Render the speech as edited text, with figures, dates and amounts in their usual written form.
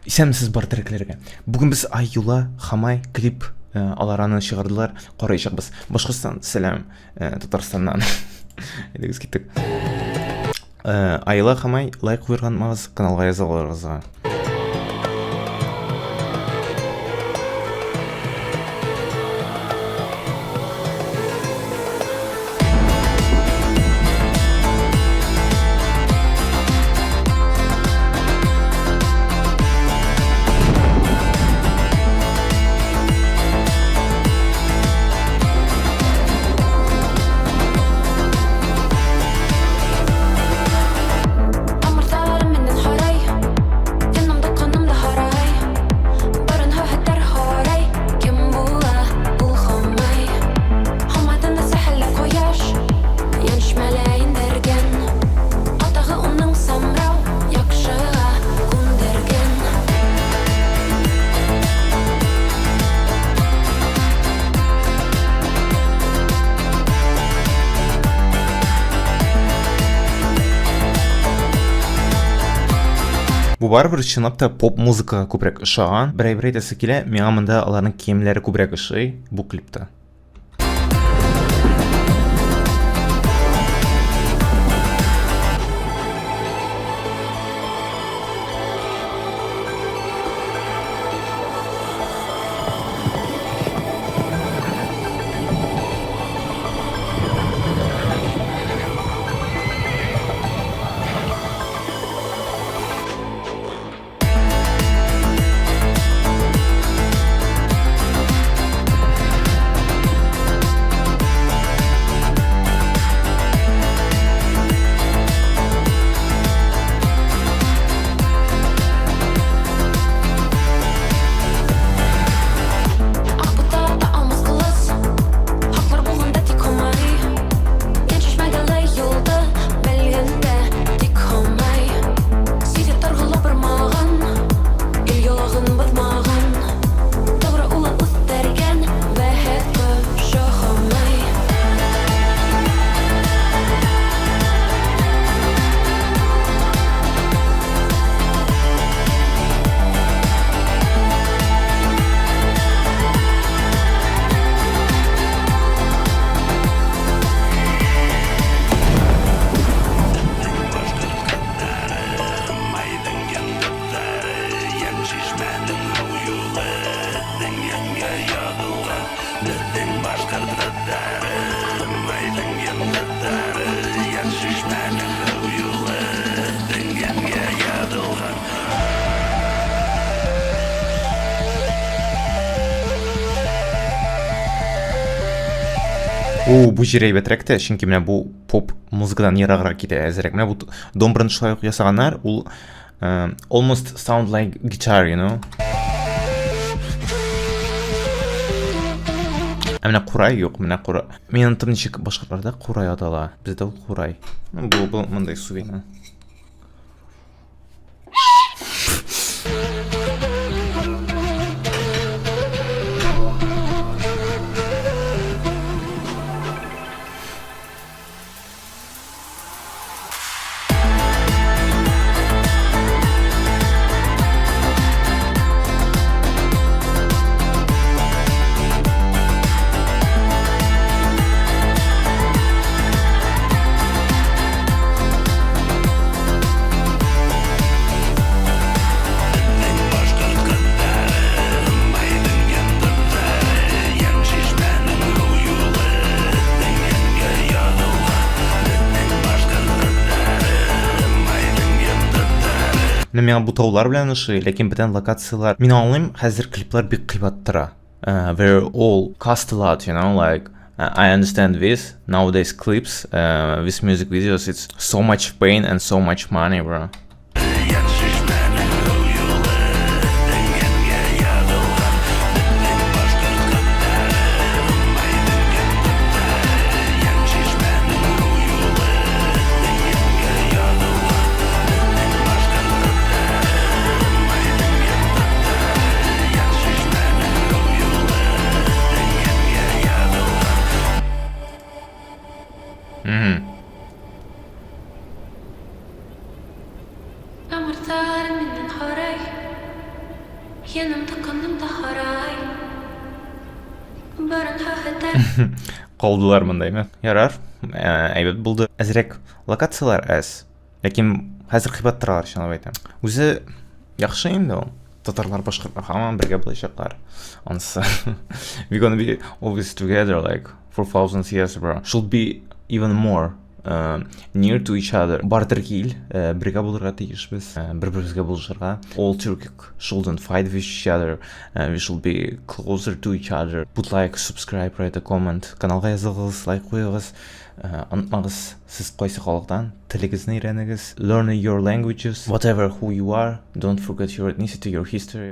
Исәнмесез бар терекләргә. Бүген без Ай юла, Хамай клип э, алар аны чыгардылар, караячакбыз. Башкортстан, сәлам, э, Татарстаннан. Әйдәгез киттек. Э, Айла Хамай лайк куйырга онытмагыз, каналга язылыргыз. Бу барыбер чынлап та поп музыкага күбрәк ошаган. Бер әйбер әйтәсе килә, миңа монда аларның киемнәре күбрәк ошый бу клипта. О, бу җир әйбәтрәк тә, чөнки менә бу поп музыкадан ераграк китә әзрәк. Менә бу домбраны шулай ук ясаганнар, ул almost sound like guitar, you know. Ә менә курай юк, менә курай. Мин оныттым ничек башкортларда курай атала. Бездә ул курай. Ну, бу мондай сувена. Менә миңа бу таулар белән ошый, ләкин бүтән локацияләр. Мин аңлыйм, хәзер клиплар бик кыйбат тора. They're all cost a lot, you know, like I understand this. Nowadays clips, with music videos, it's so much pain and so much money, bro. Янымда каным да харай. Барын хәтер. Калдылар монда, әйме? Ярар, әйбәт булды. Әзрәк локацияләр әз. Ләкин хәзер кыйбат торалар, чынлап әйтәм. Үзе яхшы инде ул. Татарлар, башкортлар һаман бергә булачаклар. Анысы. We gonna be always together like for thousands years, bro. Should be even more near to each other. Бар төрки ил бергә булырга тиешбез, бер-беребезгә булышырга. All Turkic shouldn't fight with each other. We should be closer to each other. Put like, subscribe, write a comment. Каналга язылыгыз, лайк куегыз. Онытмагыз, сез кайсы халыктан, телегезне өйрәнегез. Learn your languages, whatever who you are, don't forget your ethnicity, your history.